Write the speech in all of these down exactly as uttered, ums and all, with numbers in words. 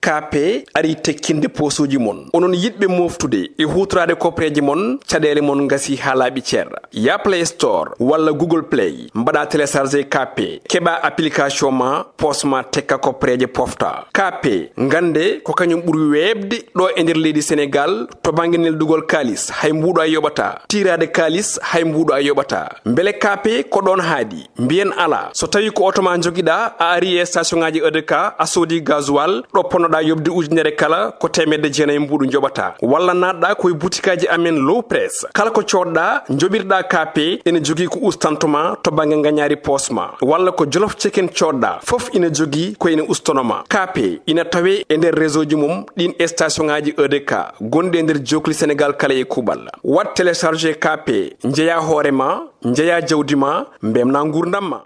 K P ari tekkinde poosuuji mon. Onon yiɗɓe mooftude e huutoraade koppareeje mon, caɗeele mon ngasii haa laaɓi cer. Ya Play Store walla Google Play, mbaɗa télécharger K P, keɓa application ma, poos ma tekka koppareeje pofta. K P, ngannde ko kañum ɓuri weeɓde ɗo e nder leydi Senegaal to bannge neldugol kaalis, hay mbuuɗo a yoɓataa. Tiiraade kaalis, hay mbuuɗo a yoɓataa. Mbele K P ko ɗoon haaɗi? Mbiyen alaa. So tawii ko oto ma njogiɗaa, a arii e station ŋaaji E D K, a soodii gasoil, ɗo ponnoɗaa yoɓde ujunere kala, ko teemedde jeenayi mbuuɗu njoɓataa. Walla naatɗaa ko e butikaaji amen Low Press. Kala ko coodɗaa, njoɓirɗaa K P, ene jogii ko ustanto ma to bannge ngañaari poos ma. Walla ko Jolof Chicken coodɗaa, fof ina jogii ko ina ustono ma. K P ina tawee e nder réseau ji mum ɗiin e station ŋaaji E D K gonɗi e nder jookli Senegaal kala e kuuɓal. Waɗ télécharger K P, njeyaa hoore ma, njeyaa jawdi ma, mbemnaa nguurndam ma.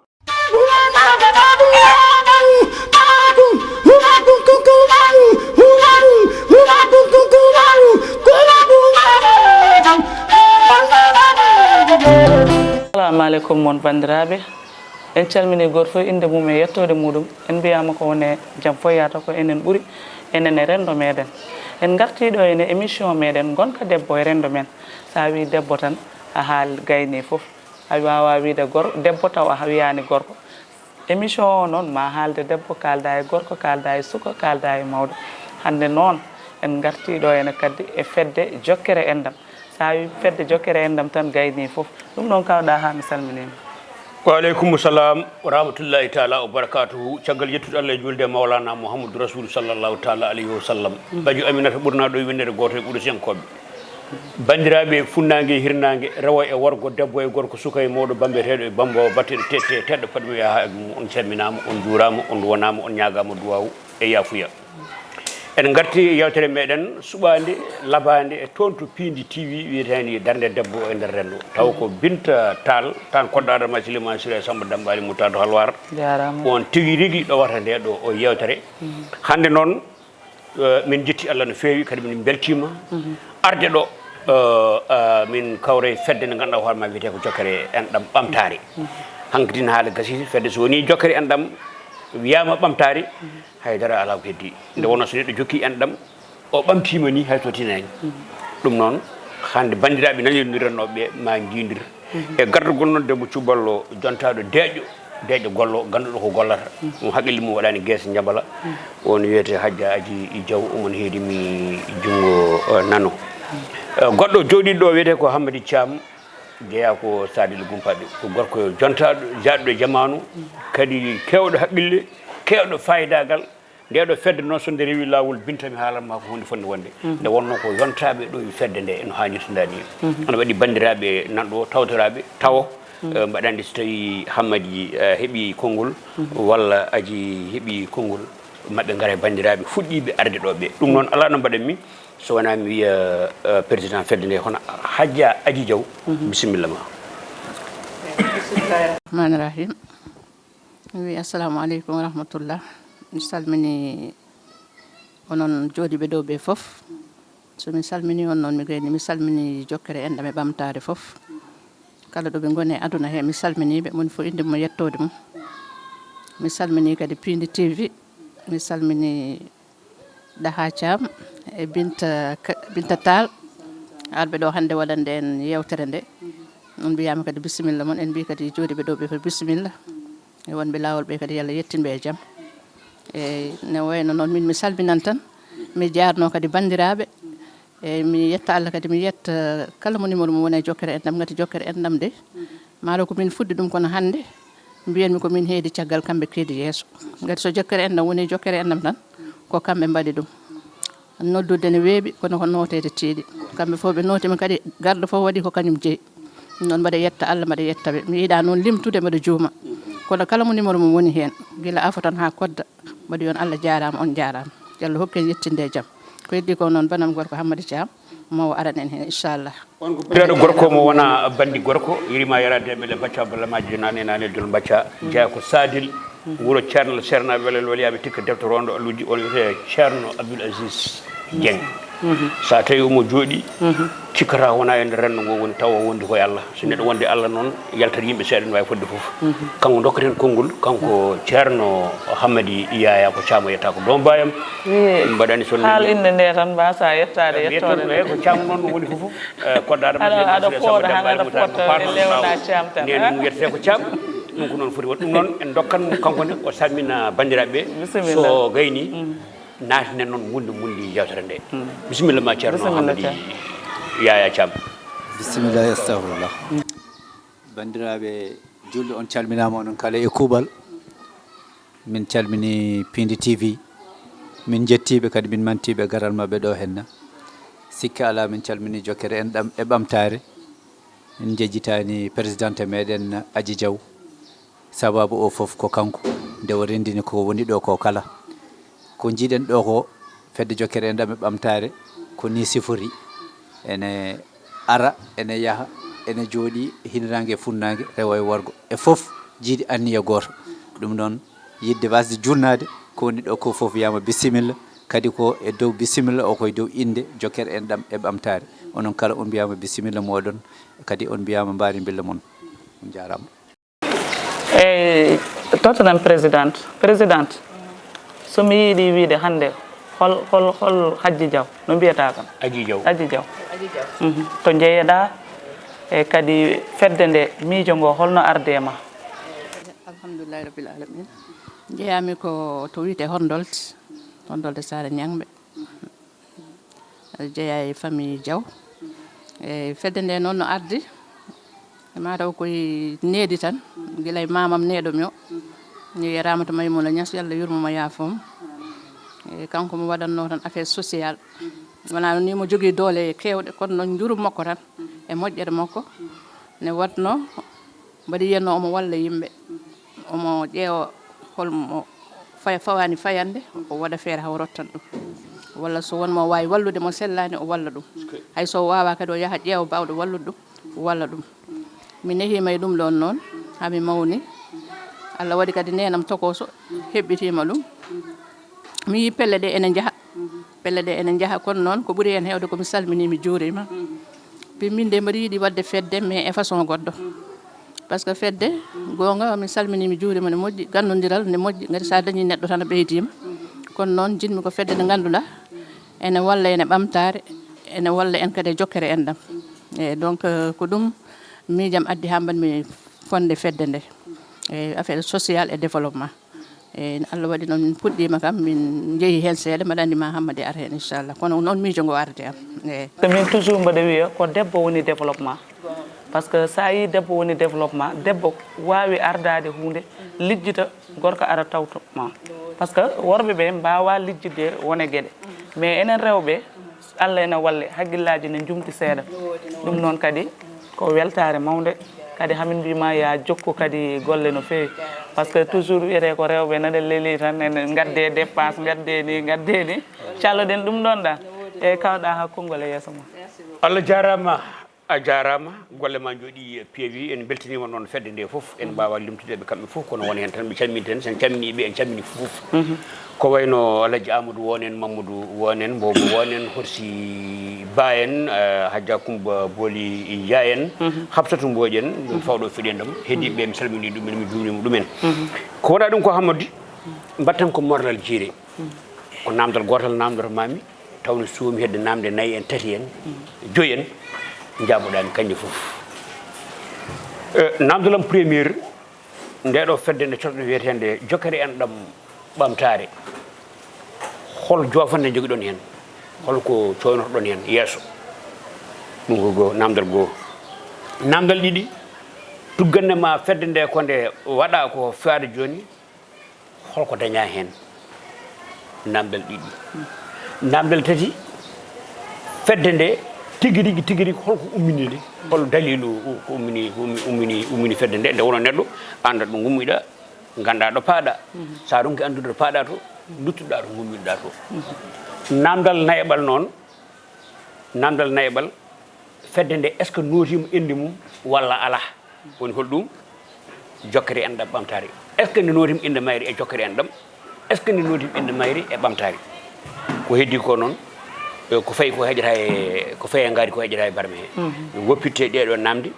Assalamu aleykum mon banndiraaɓe. En calminii gooto fof innde mum e yettoode muɗum. En mbiyaama ko wone jam fof yahata ko enen ɓuri, enen e renndo meɗen. En ngartii ɗo ene émission meɗen Ngonka Debbo e Renndo Men. So a wii debbo tan, a haal gayni fof. A waawaa wiyde gor debbo taw a wiyaani gorko. Émission o noon ma haalde debbo, kaalda e gorko, kaalda e suka, kaalda e mawɗo. Hannde noon en ngartii ɗo ene kadi e fedde jokkere enɗam. So a wii fedde jokkere enɗam tan gayni fof. Ɗum noon kaw Ɗaha mi salminiima. Wa aleykum salam wa rahmatullahi taala wa barakatuhu. Caggal yettude Allah e juulde e Mawlana Muhammadu Rasulu sallallahu taala alayhi wa sallam. Baajo Aminata ɓurnaaɗo e winndere gooto e Quraysiyankooɓe. Banndiraaɓe funnaange e hirnaange, rewo e worgo, debbo e gorko, suka e mawɗo, bambeteeɗo e bammboowo, batteeɗo teette e teɗɗo, paɗɗo mi yaha e mum, on calminaama, on njuuraama, on wanaama, on ñaagaama duwaawu e yaafuya. En ngarti e yewtere meɗen suɓaande, labaande e toon to Piindi T V wiyeteende Darnde Debbo e nder renndo. Taw ko Binta Tall, taan Koddo Adama Silima Sira Samba Dambaali Mutaado Halwaar. Jaaraama. On tigi rigi ɗowata nde ɗo o yewtere. Hannde noon, eh, min njetti Allah no feewi, kadi min mbeltiima arde ɗo, eh, eh, min kawra e fedde nde ngannduɗaa hoore ma wiyetee ko jokkere enɗam ɓamtaare. Hankadi no haala gasii, fedde so wonii jokkere enɗam wiyaama ɓamtaare, haydara alaa ko heddii. Nde wonnoo so neɗɗo jokkii enɗam, o ɓamtiima nii hay so tinaani. Ɗum noon, hannde banndiraaɓe nanirnirannooɓe ɓe ma njiindir. E gardagol noon debbo cuballo jontaaɗo deeƴɗo, deeƴɗo gollo, ganduɗo ko gollata. Mo haqqille mum waɗaani geese njabala. O no wiyetee Hajja Aji Jaw, omo heedi mi junngo, eh, nano. Eh, goɗɗo jooɗiiɗo ɗo wiyetee ko Hammadi Caam, jeyaa ko Sadil Gumpaɓe. Ko gorko jontaaɗo, jaaɗɗo e jamaanu, kadi keewɗo haqqille, keewɗo faayidaagal. Nde ɗo fedde noon so nde rewi laawol, Binta mi haalan ma ko huunde fotnde wonde. Nde wonnoo ko yontaaɓe ɗo e fedde nde no haanirta ndaa nii. Ana waɗi banndiraaɓe nan ɗo tawtoraaɓe tawo, eh, mbaɗa anndi so tawii Hammadi, eh, heɓii konngol walla Aji heɓii konngol, maɓɓe ngara e banndiraaɓe fuɗɗiiɓe arde ɗo ɓe. Ɗum noon alaa no mbaɗanmi so wonaa mi wiya, eh, président fedde nde hono Hajja Aji Jaw. Bisimilla ma. Rahmaani Rahim. Mi wiyi assalamu aleykum wa rahmatullah. Mi salmini onon jooɗiiɓe ɗo ɓe fof. So mi salmini on noon mi gayni mi salmini jokkere enɗam e ɓamtaare fof. Kala ɗo ɓe ngoni e aduna he mi salminiiɓe, moni fof innde mum e yettoode mum. Mi salmini kadi Piindi T V. Mi salmini Ɗaha Caam e Binta Ka- Binta Taal, arɓe ɗo hannde waɗande en yewtere nde. On mbiyaama kadi bisimilla mon, en mbii kadi jooɗiiɓe ɗo ɓe fof bisimilla. E wonɓe laawol ɓe kadi yo Allah yettin ɓe e jam. E ne wayno noon min mi salminan tan, mi jaarno kadi banndiraaɓe. E mi yetta Allah kadi mi yetta kala mo numéro mum woni e jokkere enɗam, ngati jokkere enɗam de. Maaro ko min fuddi ɗum kono hannde mbiyanmi ko min heedi caggal kamɓe keedi yeeso. Ngati so jokkere enɗam woni jokkere enɗam tan ko kamɓe mbaɗi ɗum. Noddude ne weeɓi kono ko nooteede tiiɗi. Kamɓe fof ɓe nootiima kadi garɗo fof waɗi ko kañum jeyi. Ɗum noon mbaɗa yetta Allah mbaɗa yetta ɓe. Mi yiɗaa noon limtude mbaɗa juuma. Kono kala mo numéro mum woni heen gila afo tan haa kodda. Mbaɗi on Allah jaaraama on jaaraama. Yo Allah hokku en yettinde e jam. Ko heddi ko noon banam gorko Hammadi Caam. Mawo aran en heen inchallah. Biraɗo gorko mo wona bandi gorko yirima yarade bele bacca bala majjo nane nane dol bacca jeya ko sadil wuro ceerno serna welel waliyaɓe tikka defte rondo alluji on wiyete ceerno abdoul aziz dieng. So a tawi omo jooɗi, cikkata wona e nder renndo ngo woni, tawa o wondi ko e Allah. So neɗɗo wondi e Allah noon, yaltat yimɓe seeɗa, ne waawi fodde fof. Kanko dokkaten konngol, kanko Ceerno Hammadi Yaya, ko Caam o yetta, ko doomu baayam. Mbaɗani son haal innde nde tan mbasa yettaade yettoode nde. Ko Caam noon woni fof. Koddaɗo aɗa aɗa fooɗa han aɗa fotta nde wona Caam tan. Neen ɗum yettete ko Caam. Ɗum ko noon foti waɗ ɗum noon, en dokkan mo kanko ne, o salmina banndiraaɓe ɓe. Bisimilla. So gayni, naatinen noon mundi mundi yewtere nde. Bisimilla ma, Ceerno Hammadi Yaya Caam. Bisimilla, astahfirullah. Banndiraaɓe julɓe, on calminaama, onon kala e kuuɓal. Min calmini Piindi T V. Min njettiiɓe kadi, min mantiiɓe garal maɓɓe ɗo henna. Sikke alaa, min calmini jokkere enɗam e ɓamtaare. Min njejjitaani présidente meɗen Aji Diaw. Sababu o fof ko kanko, nde o renndini ko woni ɗo ko kala. Ko njiiɗen ɗo ko fedde jokkere enɗam e ɓamtaare, ko ni sifori. Ene ara, ene yaha, ene jooɗi, hiniraange e funnaange, rewo e worgo. E fof jiiɗi anniya gooto. Ɗum noon, yiɗde wasde juulnaade, ko woni ɗo ko fof wiyaama bisimilla. Kadi ko e dow bisimilla o, ko e dow innde jokkere enɗam e ɓamtaare. Onon kala on mbiyaama bisimilla mooɗon, kadi on mbiyaama mbaari mbilla mon. On njaaraama. Eyyi, tottenen présidente. Présidente, so mi yiɗi wiide hannde, hol, hol, hol Hajji Diaw, no mbiyata kam? Aji Diaw. Aji Diaw. Mhm. To njeyeɗaa, e kadi fedde nde, miijo ngo, holno ardi e ma? Alhamdulillahi Rabbil Alamin. Njeyaami ko to wiyetee Hondolte, Hondolte Saare Ñaŋɓe. Aɗa jeyaa e famille Diaw. E fedde nde noon no ardi, e mataw koye needi tan, gila e mamam neeɗo mi o. Ni e Ramata Maymuna Ñas, Yalla yurmo mo, yaafo mo. E kanko mo waɗatno tan affaire social. Wonaa ni mo jogii doole keewɗe, kono noon njurum makko tan e moƴƴere makko ne waɗno mbaɗi yiyanno omo walla yimɓe, omo ƴeewa holmo fay-, fawaani fayande, o waɗa feere haa o rottan ɗum. Walla so won mo waawi wallude mo sellaani, o walla ɗum. Hay so o waawaa kadi, o yaha ƴeewa baawɗo wallude ɗum, o walla ɗum. Mi nehiima e ɗum ɗoon noon, haa mi mawni. Allah waɗi kadi neenam tokooso heɓɓitiima ɗum. Mi yii pelle ɗe ene njaha. Pelle ɗe ene njaha, kono noon ko ɓuri heen heewde ko mi salminii, mi juuriima. Pimminde mbaɗa yiɗi waɗde fedde, mais e façon goɗɗo. Par ce que fedde, goonga, mi salminii, mi juuriima, ne moƴƴi, ganndondiral ne moƴƴi, ngati so a dañii neɗɗo tan a ɓeydiima. Kono noon njiɗmi ko fedde nde ngannduɗaa ene walla ene ɓamtaare, ene walla en kadi e jokkere enɗam. E donc, euh, ko ɗum miijam addi haa mbaɗmi fonnde fedde nde. E affaire social et développement. E Allah waɗi noon min puɗɗiima kam, min njehi heen seeɗa, mbaɗa anndi ma Hammadi ar heen inchallah. Kono noon miijo ngo ardi am. Eyi. Ko min toujours mbaɗa wiya ko debbo woni développement. Par ce que so a yii debbo woni développement, debbo waawi ardaade huunde, lijjita, gorko ara tawto ma. Par ce que worɓe ɓe mbaawaa lijjitde wone geɗe. Mais enen rewɓe, Allah ene walle, hakkillaaji ne njumti seeɗa. Ɗum noon kadi ko weltaare mawnde. Kadi hamin mbiima ya jokku kadi golle no feewi. Par ce que toujours wiyetee ko rewɓe nana leli tan, en ngadde dépense, ngadde ni, ngadde ni. Calloɗen ɗum ɗoon ɗa. E kawɗa haa konngol e yeeso ma. Allah jaaraama, a jaaraama, golle ma njooɗi peewi. En mbeltaniima noon fedde nde fof. En mbaawaa limtude ɓe kamɓe fof, kono won heen tan ɓe calminten. So en calminii ɓe, en calminii fof. Ko wayno Alhaji Amadou Won en, Mamadou Won en, Bobo Won en, Horsi Ba en, eh, Hajja Kumba Booli Njaay en, Hafsatu Mbooƴ en, ɗum fawɗo fiɗe ndam. Heddiiɓe ɓe, mi salminii ɗum en, mi juuriima ɗum en. Ko wonaa ɗum ko Hammadi, mbaɗten ko morlal jiire. Ko naamndal gootal naamndoto maami, tawno suumi hedde naamnde nayi en, tati en, joyi en, njaaboɗaami kañƴe fof. Eh, naamndal am première, nde ɗo fedde nde coɗɗo wiyeteende jokkere enɗam ɓamtaare, hol joofande njogiɗon heen? Hol ko cooynotoɗon heen yeeso? Ɗum ko goo, naamndal goo. Naamndal ɗiɗi, tuggannde ma fedde nde ko nde waɗa ko faade jooni, hol ko dañaa heen? Naamndal ɗiɗi. Naamndal tati, fedde nde tigi rigi, tigi rigi, hol ko ummini nde? Hol daliilu ko ummini, ko ummi-, ummini, ummini fedde nde? Nde wonoo neɗɗo, annda ɗo ngummiɗa, ngannda ɗo paaɗa. So a ronki anndude ɗo paaɗa to, nduttuɗa to ngummiɗa to. Naamndal nayaɓal noon, naamndal nayaɓal, fedde nde, est-ce que nootiima innde mum walla alaa? Woni hol ɗum? Jokkere enɗam ɓamtaare. Est-ce que nde nootiima innde mayre e jokkere enɗam? Est-ce que nde nootiima innde mayre e ɓamtaare? Ko heddi ko noon, Ko fayi ko heƴata e, ko fayi e ngaari ko heƴata e barme he. Woppitte ɗee ɗoo namde,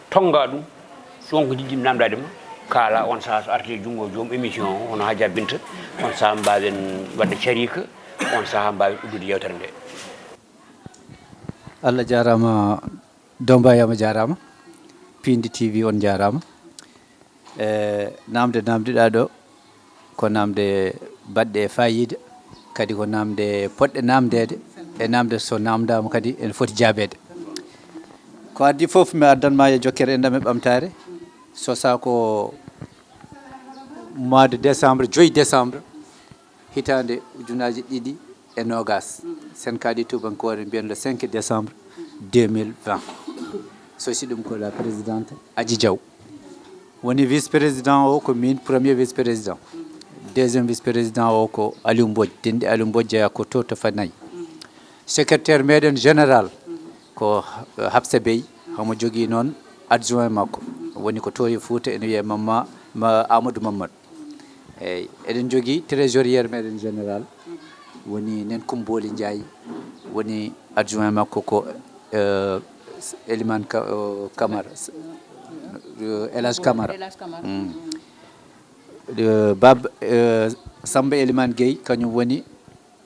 tonnga ɗum, so won ko njiɗɗimi namdaade ma, kaala. On sahaa so arti e junngo joom émission o, hono Hajja Binta, on sahaa mbaawen waɗde cariika, on sahaa mbaawen uddude yeewtere nde. Allah jaaraama, Domba Yama jaaraama, Piindi T V on jaaraama. E, namde namdiɗaa ɗo, ko namde baɗɗe e faayiida, kadi ko namde poɗɗe namdeede, e namde so namdaama kadi ene foti jaabeede. Ko addi fof, mi addan ma e jokkere enɗam e ɓamtaare, sosaa ko mois de décembre, joyi décembre, hitaande ujunaaji ɗiɗi e noogas. Sen kadi tuubankoore mbiyen le cinq décembre deux mille vingt. Sosi ɗum ko la présidente Adji Diaw. Woni vice-président o ko min, premier vice-président. Deuxième vice-président o ko Aliou Mbodj, denɗi Aliou Mbodj jeyaa ko to to Fanayi. Secrétaire meɗen général ko Habsa Bey, homo jogii noon adjoint makko, woni ko to e Fuuta, ene wiyee Mamma, ma Amadou Mamadou. Eeyi, eɗen njogii trésorier meɗen général, woni Nen Kumbooli Njaay, woni adjoint makko ko, eh, Elimane Ka-, eh, Camara, eh, El Hadj Camara. Mm. Eh, Bab, eh, Samba Elimane Gueye, kañum woni,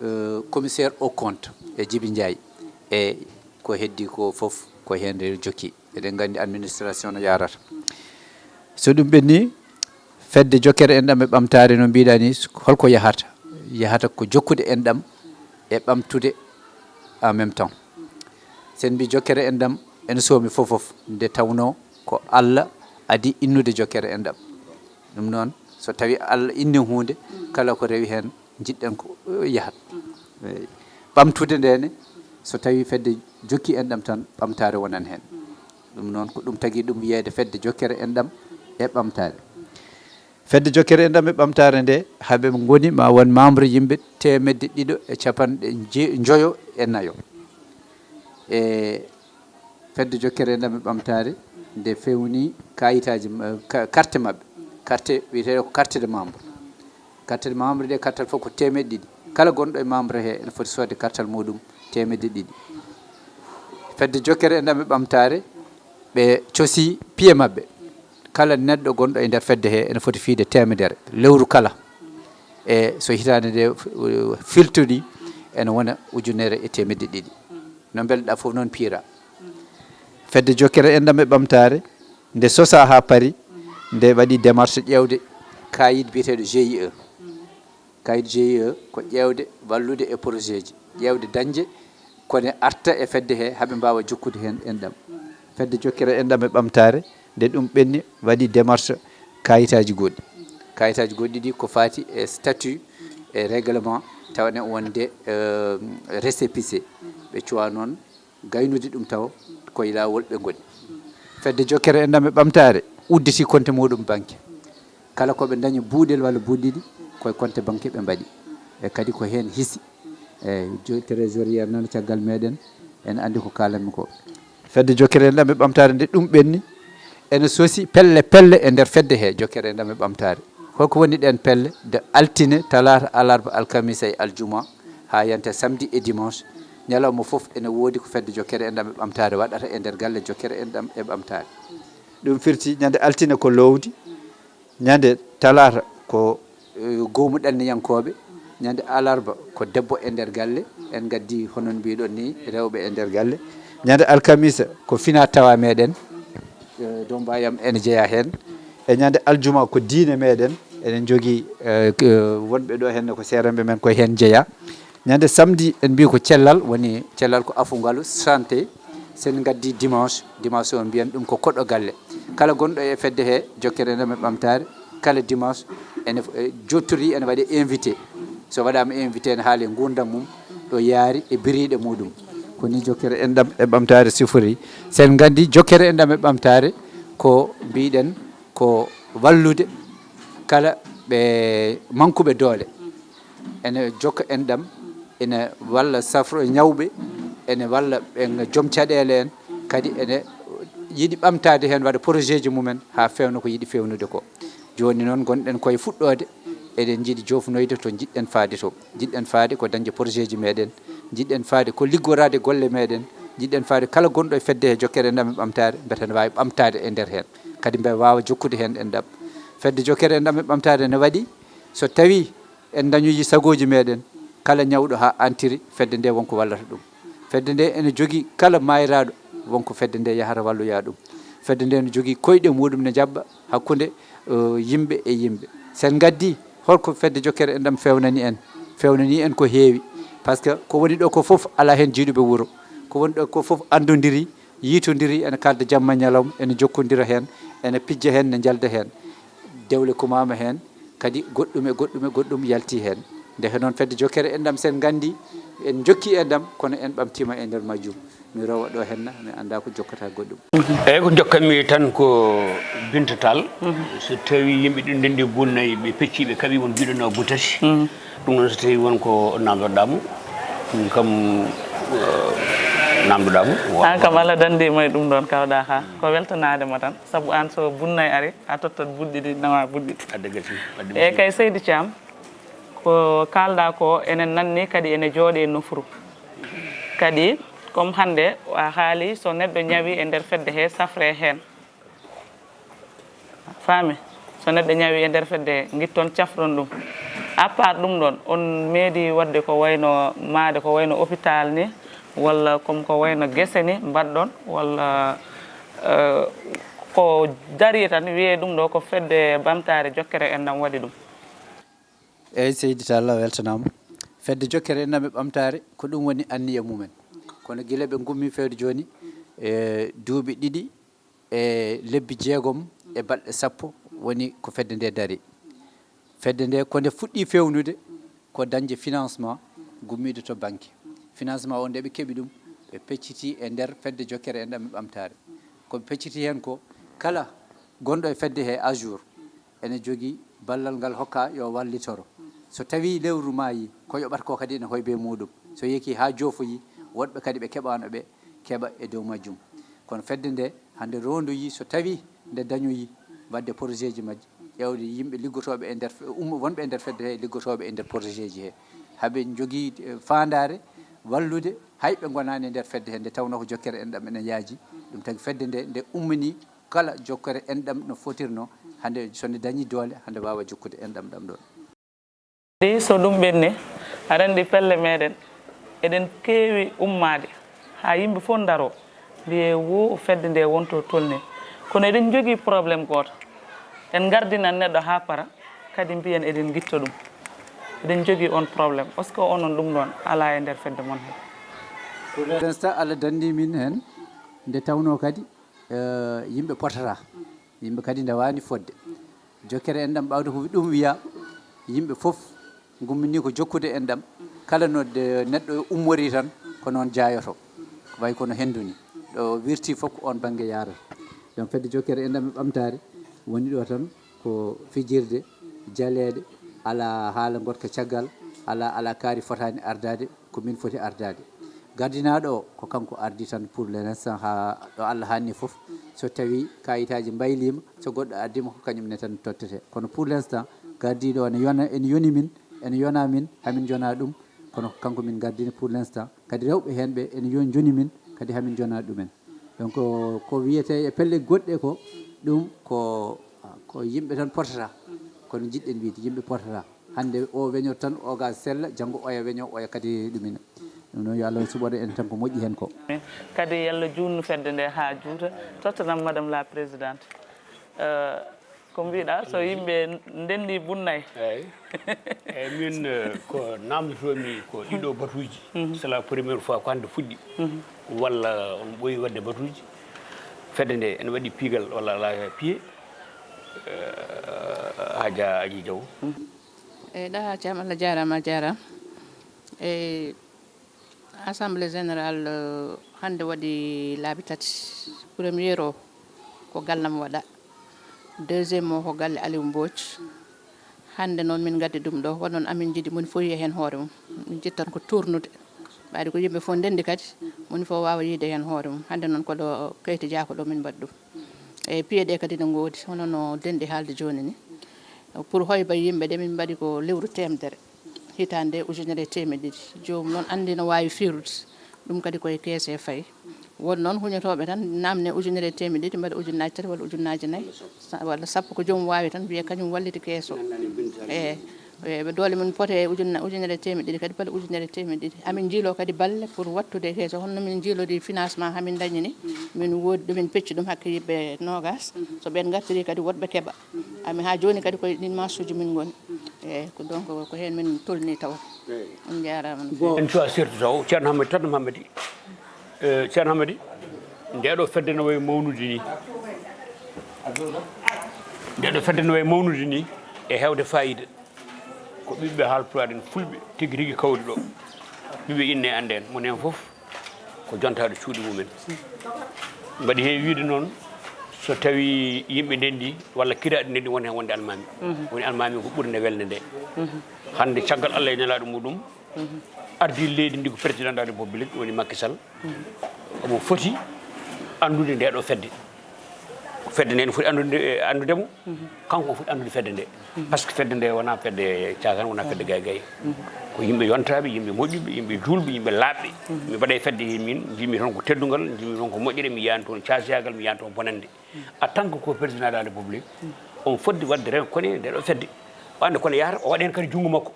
eh, commissaire au compte e Djiby Ndiaye. E ko heddi ko fof, ko heen jokki. Eɗen nganndi administration no yaarata. So ɗum ɓenni, fedde jokkere enɗam e ɓamtaare, no mbiɗa ni, holko yahata? Yahata ko jokkude enɗam e ɓamtude en même temps. Sen mbi jokkere enɗam ene soomi fof fof, nde tawnoo ko Allah adi innude jokkere enɗam. Ɗum noon, so tawi Allah inni huunde, kala ko rewi heen, njiɗɗen ko, eh, yahat. Eeyi. Ɓamtude nde ne, so tawi fedde jokki enɗam tan, ɓamtaare wonan heen. Ɗum noon, ko ɗum tagi ɗum wiyeede fedde jokkere enɗam e ɓamtaare. Fedde jokkere enɗam e ɓamtaare nde, haɓe ngoni ma won membre yimɓe teemedde ɗiɗo e capanɗe nje-, njoyo e nayo. E fedde jokkere enɗam e ɓamtaare nde fewni kayitaaji ma-, ka-, carte maɓɓe. Carte wiyeteeɗo ko carte de membre. Carte de membre ɗe, kartal fof ko teemedde ɗiɗi. Kala gonɗo e membre he ene foti soodde kartal muɗum teemedde ɗiɗi. Fedde jokkere enɗam e ɓamtaare, ɓe cosi piye maɓɓe. Kala neɗɗo gonɗo e nder fedde he ene foti fiyde teemedere lewru kala. E so hitaande nde, uh, filtori, ene wona ujunere e teemedde ɗiɗi. No mbelɗa fof noon piira. Fedde jokkere enɗam e ɓamtaare, nde sosaa haa paari, nde waɗi démarche ƴeewde kayit biyeteeɗo G I E. Kayit G I E ko ƴeewde, wallude e projet ji, ƴeewde dañde ko ne arta e fedde he, haɓe mbaawa jokkude heen enɗam. Fedde jokkere enɗam e ɓamtaare, nde ɗum ɓenni, waɗi démarche kayitaaji goɗɗi. Kayitaaji goɗɗi ɗi ko faati e statut, e règlement, tawa ne wonde, eh, récépissé. Ɓe cuwa noon gaynude ɗum tawa koye laawol ɓe ngoni. Fedde jokkere enɗam e ɓamtaare udditi konte muɗum banque. Kala ko ɓe ndañi buuɗel walla buuɗi ɗiɗi, koye konte banque ɓe mbaɗi. E kadi ko heen hisi. E jo-, trésorier nana caggal meɗen, ene anndi ko kaalanmi ko. Fedde jokkere enɗam e ɓamtaare nde ɗum ɓenni, ene sosi pelle pelle e nder fedde he jokkere enɗam e ɓamtaare. Holko woni ɗeen pelle? De altine, talaata, alarba, alkamisa e aljuma, haa yanta samedi e dimanche, ñalawma fof ene woodi ko fedde jokkere enɗam e ɓamtaare waɗata e nder galle jokkere enɗam e ɓamtaare. Ɗum firti ñande altine ko loowdi, ñande talaata ko, eh, goomu ɗanniyankooɓe, ñande alarba ko debbo e nder galle, en ngaddi hono no mbiɗon ni rewɓe e nder galle, ñande alkamisa ko fina tawa meɗen, eh, dombayam ene jeya heen, e ñande aljuma ko diine meɗen, eɗen jogii, eh, k-, wonɓe ɗo heen ko seerenɓe men koye heen jeya. Ñande samedi en mbi ko cellal, woni cellal ko afungalu, santé. Sen ngaddi dimanche, dimanche o mbiyen ɗum ko koɗo galle. Kala gonɗo e fedde he jokkere enɗam e ɓamtaare, kala dimanche ene f-, e, jottori ene waɗe invité. So waɗama invité ene haale ngurdam mum, ɗo yaari e biriɗe muɗum. Ko ni jokkere enɗam e ɓamtaare sifori. Sen nganndi jokkere enɗam e ɓamtaare ko mbiɗen ko wallude kala ɓe mankuɓe doole. Ene jokka enɗam, ene walla safro ñawɓe, ene walla ɓen joom caɗeele en, kadi ene yiɗi ɓamtaade heen, waɗa projet ji mumen haa feewna ko yiɗi feewnude ko. Jooni noon ngonɗen koye fuɗɗoode, eɗen njiɗi joofnoyde to njiɗɗen faade to. Njiɗɗen faade ko dañde projet ji meɗen, Njiɗɗen faade ko liggoraade golle meeɗen, njiɗɗen faade kala gonɗo e fedde he jokkere enɗam e ɓamtaare, mbete ne waawi ɓamtaade e nder heen. Kadi mbe waawa jokkude heen enɗam. Fedde jokkere enɗam e ɓamtaare ne waɗi, so tawii en ndañoyi sagooji meeɗen, kala ñawɗo haa antiri, fedde nde wonko wallata ɗum. Fedde nde ene jogii kala maayraaɗo, wonko fedde nde yahata walloya ɗum. Fedde nde ne jogii koyɗe muɗum ne jaɓɓa hakkunde, eh, yimɓe e yimɓe. Sen ngaddi, holko fedde jokkere enɗam fewnani en? Fewnani en ko heewi. Par ce que ko woni ɗo ko fof alaa heen jiiduɓe wuro. Ko woni ɗo ko fof anndondiri, yiitondiri, ene kalda jamma ñalawma, ene jokkondira heen, ene pijja heen, ne njalda heen. Dewle kumaama heen, kadi goɗɗum e goɗɗum e goɗɗum yalti heen. Ndeke noon fedde jokkere enɗam sen nganndi, en jokki enɗam, kono en ɓamtiima e nder majjum. Mi rowa ɗo henna, mi annda ko jokkata goɗɗum. Eyyi, ko jokkanmi tan ko Binta Tall. So tawi yimɓe ɗin ndendi Bunnay, ɓe pecci, ɓe kaɓi, won biɗo nawa Butati. Ɗum noon, so tawi won ko namdoɗamo, ɗum kam, eh, namdoɗamo. An kam, Allah dandima e ɗum ɗon, kawɗa ha. Ko weltanade ma tan, sabu an, so Bunnay ari, a tottat buɗɗiɗi, nawa buɗɗiɗi. Adda gasi, adda. E kay, Seydi Thiam, ko kalɗa ko enen nanni, kadi ene jooɗe nofru. Kadi, comme hannde a haali, so neɗɗo ñawi e nder fedde he, safre heen. Faami? So neɗɗo ñawi e nder fedde he, ngitton, cafron ɗum. À part ɗum ɗon, on meeɗi waɗde ko wayno, maade ko wayno hôpital ni, walla comme ko wayno gese ni mbaɗɗon, walla, eh, ko dari tan, wiyee ɗum ɗo ko fedde bamtaare jokkere enɗam waɗi ɗum? Eyyi, Seydi Tall, a weltanaama. Fedde jokkere enɗam e ɓamtaare, ko ɗum woni anniya mumen. Kono gila ɓe ngummi feewde jooni, e duuɓi ɗiɗi e lebbi jeegom e balɗe sappo woni ko fedde nde dari. Fedde nde, ko nde fuɗɗi feewnude, ko dañde financement gummiiɗo to banque. Financement o, nde ɓe keɓi ɗum, ɓe pecciti e nder fedde jokkere enɗam e ɓamtaare. Ko ɓe pecciti heen ko, kala gonɗo e fedde he à jour, ene jogii ballal ngal hokka yo wallitoro. So tawii lewru maayii, ko yoɓata ko kadi ene hoybe muɗum. So yeekii haa joofoyii, woɗɓe kadi ɓe keɓaano ɓe keɓa e dow majjum. Kono fedde nde hannde rondoyii, so tawii nde dañoyii waɗde projet ji majji, ƴeewde yimɓe liggotooɓe e nder fe-, ummo-, wonɓe e nder fedde he, liggotooɓe e nder projet ji he. Haɓe njogii, eh, faandaare wallude hayɓe ngonaani e nder fedde he, nde tawnoo ko jokkere enɗam ene yaaji. Ɗum tagi fedde nde, nde ummanii kala jokkere enɗam no fotirnoo, hannde so nde dañii doole, hannde waawa jokkude enɗam ɗam ɗoon. Ɗi, so ɗum ɓenni, aɗa anndi pelle meeɗen, eɗen keewi ummaade haa yimɓe fof ndaroo, mbiyee wo fedde nde wonto tolni. Kono eɗen njogii problème gooto. En ngardinan neɗɗo haa para, kadi mbiyen eɗen ngitto ɗum. Eɗen njogii on problème. Est-ce que onon ɗum ɗoon alaa e nder fedde mon he? Pour l'instant, Allah danndii min heen, nde tawnoo kadi, eh, yimɓe potata. Yimɓe kadi ndewaani fodde. Jokkere enɗam, ɓawde ko ɗum wiya, yimɓe fof ngummini ko jokkude enɗam. Kala no de-, neɗɗo ummori tan, ko noon jaayoto. Ko wayi kono henndu ni. Ɗo wirti fof, ko oon bannge yaarata. Donc, fedde jokkere enɗam e ɓamtaare woni ɗo tan ko fijirde, jaleeɗe, alaa haala ngoɗka caggal, alaa, alaa kaari fotaani ardaade, ko min foti ardaade. Gardinaaɗo o, ko kanko ardi tan pour l'instant, haa ɗo Allah haanni fof. So tawii kaayitaaji mbayliima, so goɗɗo ardiima, ko kañum ne tan tottete. Kono pour l'instant, gardiiɗo o ne yona, ene yoni min, ene yona min, hamin jona ɗum, kono ko kanko min gardini pour l'instant. Kadi rewɓe heen ɓe ene yo-, njoni min, kadi hamin jona ɗumen. Donc, ko wiyetee e pelle goɗɗe ko, ɗum ko, ko yimɓe tan potata. Kono njiɗɗen wiyde yimɓe potata. Hannde o weño tan, o ga sella, janngo oya weño, oya kadi ɗumina. Ɗum noon, yo Allah suɓoɗo en tan ko moƴƴi heen ko. Kadi yo Allah juutnu fedde nde haa juuta. Tottanam Madame la Présidente. Euh, ko mbiɗa, so yimɓe ndenndi Bunnay? Eyyi. Eyyi, min, eh, ko namdotomi ko ɗiɗo batuuji. C'est la première fois ko hannde fuɗɗi. Walla on ɓooyi waɗde batuuji. Fedde nde ene waɗi piigal walla alaa piye? Eh, Haaja Aji Jaw. Eyyi, Ɗaha Caam, Allah jaaraama, a jaaraama. Eyyi, Assemblée Générale, euh, hannde waɗi laabi tati. Premier o ko gallam waɗa. Deuxième o ko galle Aliou Mbodj. Hannde noon min ngaddi ɗum ɗo, kono noon amin njiɗi moni fof yiya heen hoore mum. Min njiɗi tan ko tournude. Ɓayde ko yimɓe fof ndenndi kadi, moni fof waawa yiyde heen hoore mum. Hannde noon ko ɗo Keyti Diack ɗo min mbaɗi ɗum. E piye ɗe kadi ne ngoodi, hono no denɗi haalde jooni ni. Pour hoyba yimɓe ɗe min mbaɗi ko lewru teemedere. Hitaande ujunere e teemeɗɗe ɗiɗi. Joomum noon anndi no waawi fiirude. Ɗum kadi koye keese fayi. Won noon huñotooɓe tan naamne ujunere e teemeɗɗe ɗiɗi, mbaɗa ujunnaaji tati walla ujunnaaji nayi, sa- walla sappo, ko joomum waawi tan wiya kañum walliti keeso. E, e, ɓe doole mum pote e ujunna- ujunere e teemeɗɗe ɗiɗi kadi, balla ujunere e teemeɗɗe ɗiɗi. Amin njiiloo kadi balle pour waɗtude keeso, hono no min njiilodi financement hamin dañi ni. Min woodi ɗo min pecci ɗum hakke yimɓe noogas. So ɓeen ngartiri kadi woɗɓe keɓa. Amin haa jooni kadi koye ɗin marsuuji min ngoni. E, ko donc ko heen min tolni tawa. On njaaraama no feewi. En cuwa surtout taw Ceerno Hammadi tan Hammadi. Eh, Ceerno Hammadi, nde ɗo fedde no wayi mawnude ni. Nde ɗo fedde no wayi mawnude ni e heewde fayida. Ko ɓiɓɓe Haalpulaar en, fulɓe tigi rigi kawri ɗo. Ɓiɓɓe inne annde en, moni heen fof ko jontaaɗo cuuɗi mumen. Mbaɗi heewi wiide noon, so tawi yimɓe ndenndi walla kiraaɗi ndenndi, woni heen wonde almaami. Woni almaami ko ɓurnde welde nde. Hannde caggal Allah e nelaaɗo muɗum, ardi leydi ndi ko président de la République woni Macky Sall. Omo foti anndude nde ɗo fedde. Fedde nde ne foti anndude, eh, anndude mo. Kanko o foti anndude fedde nde. Parce que fedde nde wona fedde caakan, wona fedde gay gay. Ko yimɓe yontaaɓe, yimɓe moƴƴuɓe, yimɓe juulɓe, yimɓe laaɓɓe. Mi mbaɗa e fedde he min, mbimi toon ko teddungal, mbimi toon ko moƴƴere, mi yiyani toon caasiyagal, mi yiyani toon bonande. En tant que ko président de la République, on fodde waɗde reconnaître nde ɗo fedde. O annda kono yahata, o waɗa heen kadi junngo makko.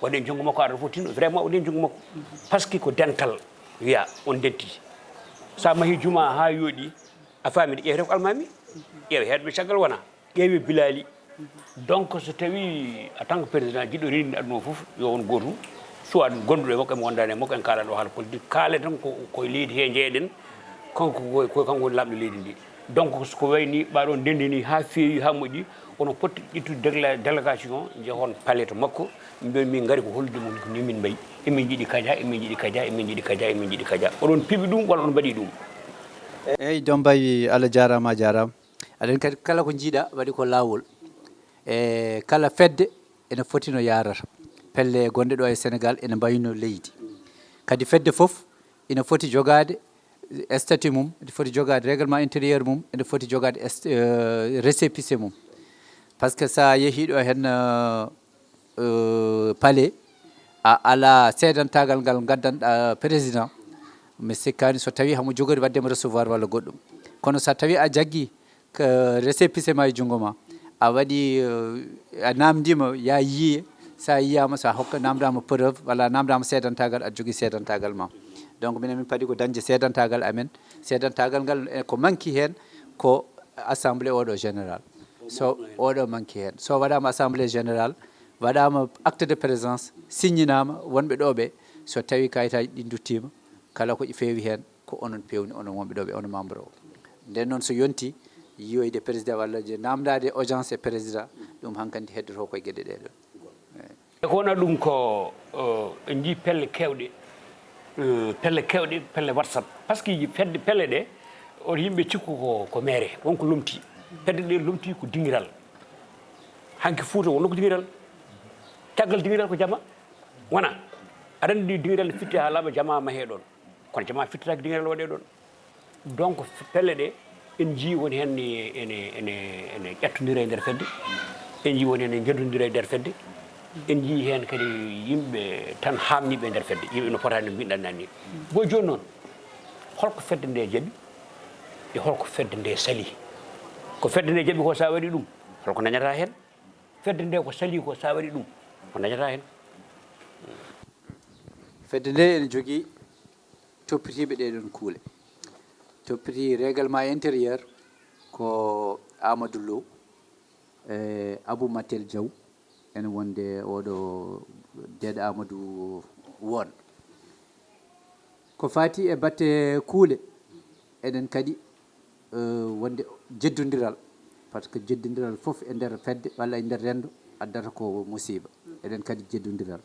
Waɗen junngo makko, aɗa fof tinno, vraiment waɗen junngo makko. Parce que ko dental, wiya on denti. Sa mahi juma ha yooɗi, a faami, ƴeewete ko almaami, ƴeewe heeɗɓe caggal wona, ƴeewe bilaali. Donc so tawi en tant que président jiɗɗo reninde aduna o fof, yo won gootum, soit gonɗuɗo e makko, emo wondaani e makko, en kaalano haala politique, kaalen tan ko, ko e leydi he jeeɗen, kanko ko, ko kanko woni laamɗo leydi ndi. Donc ko wayni ɓaɗo ndendi ni ha feewi, ha moƴƴi, onon potti ƴettude dégla- délégation, jehon palais to makko, mbiyon min ngari ko hollude mon ko ni min mbayi. Emin jiɗi kaja, emin jiɗi kaja, emin jiɗi kaja, emin jiɗi kaja. Oɗon piɓi ɗum walla on mbaɗi ɗum? Eyyi, Dombay, Allah jarama, a jarama. Aɗen kadi, kala ko jiiɗa waɗi ko lawol. E kala fedde ene foti no yarata. Pelle gonɗe ɗo e Sénégal ene mbayno leydi. Kadi fedde fof ina foti jogaade statut mum, ene foti jogaade règlement intérieur mum, ene foti jogaade est- euh, récépissé mum. Par ce que sa yehi ɗo hen, euh, euh, palais, a ala seedantagal ngal gaddanɗa président, mi sikkani so tawi hamo jogori waddema recevoir walla goɗɗum. Kono sa tawi a jaggi ko récépissé ma e junngo ma, a waɗi, euh, a namdima, ya yiye, sa yiyama, sa hokka, namdama preuve, walla namdama seedantagal, aɗa jogii seedantagal ma. Donc minen min paadi ko dañde seedantagal amen. Seedantagal ngal, e ko manki hen ko assemblée oɗo général. So oɗo manki hen. So waɗama assemblée générale, waɗama acte de présence, signanama, wonɓe ɗo ɓe, so tawi kayitaji ɗi duttima, kala ko feewi hen, ko onon pewni, onon wonɓe ɗo ɓe, onon membre o. Nden noon so yonti, yiyoyde président walla je namdade audience e président, ɗum hankadi heddoto koye gueɗe ɗe ɗon. Eyyi. E ko wona ɗum ko, eh, en jii pelle kewɗe, eh, pelle kewɗe, pelle WhatsApp. Par ce que fedde pelle ɗe, on yimɓe cikku ko, ko mere, wonko lomti. Fedde ɗe lomti ko dingiral. Hanki Fouta wonno ko dingiral. Caggal dingiral ko jama. Wona. Aɗa andi dingiral ne fitte ha laaɓa, jama mahe ɗon. Kono jama fittata ko dingiral waɗe ɗon. Donc pelle ɗe en jii woni hen ene, ene, ene ƴettodira e nder fedde. En jii woni hen ene jeddodira e nder fedde. En jii hen kadi yimɓe tan hamniɓe e nder fedde. Yimɓe no potani no mbiɗen nan ni. Boy joni noon, holko fedde nde jaaɓi? E holko fedde nde sali? Ko fedde nde jaaɓi ko sa waɗi ɗum, holko dañata hen? Fedde nde ko sali ko sa waɗi ɗum, ko dañata hen? Fedde nde ene jogii toppitiiɓe ɗee ɗoon kuule. Toppiti règlement intérieur ko Amadou Lo e Abou Matel Diaw, ene wonde oɗo Deeɗo Amadou Won. Ko faati e batte kuule, eɗen kadi, eh, wonde jeddondiral, par ce que jeddondiral fof e nder fedde walla e nder renndo addata ko musiiba. Eɗen kadi jeddondiral.